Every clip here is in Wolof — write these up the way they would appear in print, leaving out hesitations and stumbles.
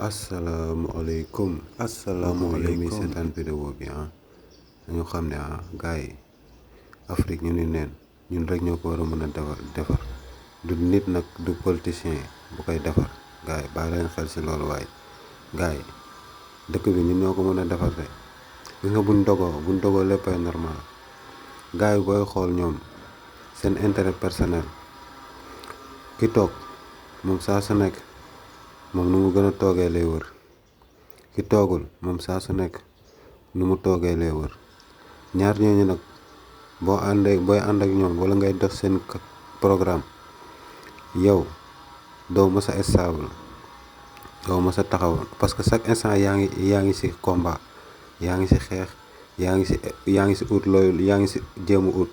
Yow mi seetaan vidéo bi dañu xam ne gars yi Afrique ñu ni neen ñun rek ñoo ko war a mën a defar du nit nag du politicien bu koy defar gars yi bàyyi leen xel si loolu waaye gars yi dëkk bi ñun ñoo ko mën a defar de gis nga buñ dogoo léppay normal gars yi booy xool ñoom seen intérêt personnel ki toog moom saa su nekk moom nu mu gën a toogee lay wër ki toogul moom saa su nekk nu mu toogee lay wër ñaar ñooñu nag booy ànd ak ñoom wala ngay def seen programme yow doo mës a stable doo mës a taxaw parce que chaque instant yaa ngi ci combat yaa ngi ci xeex yaa ngi ci ut loolu yaa ngi ci jéem a ut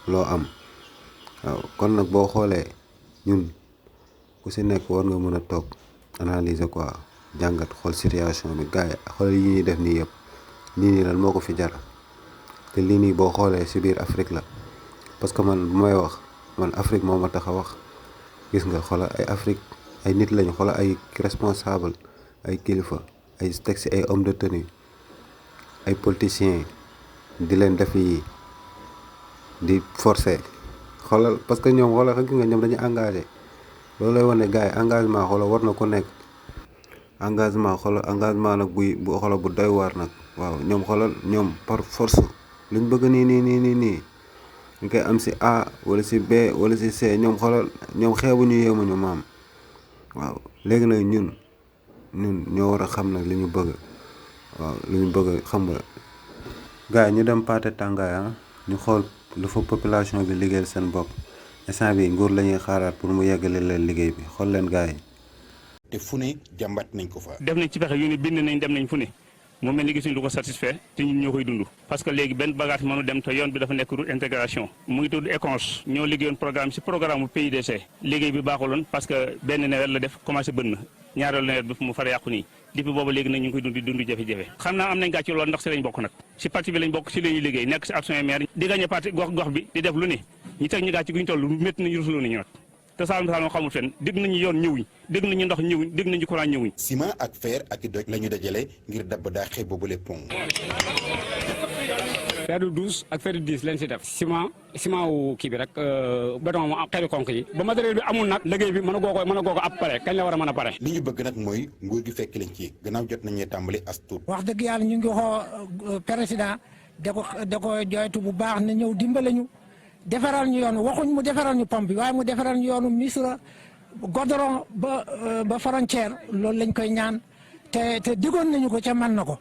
loo am waaw kon nag boo xoolee ñun ku ci nekk war nga mën a toog analyser quoi jàngat xool situation bi gars yi xool yi ñuy def nii yëpp lii nii lan moo ko fi jar te lii nii boo xoolee ci biir Afrique la parce que man bu may wax man Afrique moo ma tax a wax gis nga xoolal ay Afrique ay nit lañu xoolal ay responsable ay kilifa ay teg ci ay homme de tenue ay politiciens di leen def yi di forcer xoolal parce que ñoom xoolal gis nga ñoom dañu engagé loolu lay wane gars yi engagement xoolal war na ko nekk engagement nag bu xoolal bu doy waar nag waaw ñoom xoolal ñoom par force luñ bëgg nii ñu koy am ci A wala ci B wala ci C ñoom xoolal ñoom xeebuñu yéemuñu maam waaw léegi nag ñun ñoo war a xam nag li ñu bëgg waaw li ñu bëgg xam nga gars yi ñu dem paate tàngaay ñu xool lu fa population bi liggéeyal seen bopp instant bi nguur la ñuy xaaraat pour mu yeggale leen liggéey bi xool leen gars yi. te fu ne jàmbat nañ ko fa. def nañ ci pexe yu ni bind nañ dem nañ fu ne mu mel ni gisuñ lu ko satisfait te ñun ñoo koy dund parce que léegi benn bagage mënu dem te yoon bi dafa nekk route intégration mu ngi tudd ECONS ñoo liggéeyoon programme ci programme mu PUDC liggéey bi baaxuloon parce que benn nawet la def commencé bënn ñaareelu nawet bi fu mu fara yàqu nii depuis boobu léegi nag ñu ngi koy dund jafe-jafe xam naa am nañ gàcce lool ndax ci lañ bokk nag ci parti bi lañ bokk ci la ñuy liggéey nekk ci action maire di gagné parti gox bi di def lu ne ñu teg ñu gàcce guñ toll métti nañu rusuloo nañu nag te Saalum xamul fenn dégg nañu yoon ñëwuñ dégg nañu ndox ñëwuñ dégg nañu courant ñëwuñ. ciment ak fer ak i doj la ñu dajale ngir dabb daaxee boobule pont. fer du 12 ak fer du 10 leen si def ciment wu kii bi rek béton mu xeetu konk yi ba matériel bi amul nag liggéey bi mën a goo ko ab pare kañ la war a mën a pare. li ñu bëgg nag mooy nguur gi fekk leen ci gannaaw jot nañu tàmbali as tuut. wax dëgg yàlla ñu ngi xoo président da ko joytu bu baax na ñëw dimbale ñu defaral ñu yoon waxuñ mu defaral ñu pompe bi waaye mu defaral ñu yoonu Missirah goudron ba frontière loolu lañ koy ñaan te diggoon nañu ko ca mën na ko.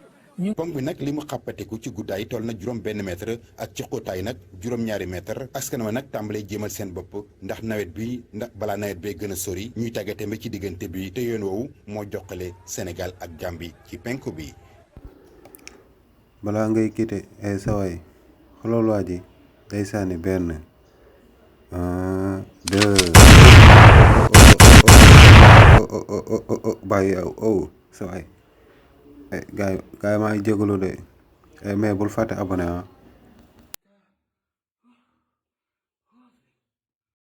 pompe bi nag li mu xàppateku ci guddaay toll na juróom benn mètre ak ci xóotaay nag juróom-ñaari mètre askan wa nag tàmbalee jéemal seen bopp ndax balaa nawet bee gën a sori ñuy tàggate ci diggante bi te yoon woowu moo jokkale Sénégal ak Gambie ci penku bi. balaa ngay quitté sawaay xoolal waa ji day sànni benn 2 bàyyi sawaay gars yi maa ngi jégalu de mais bul fàtte abonné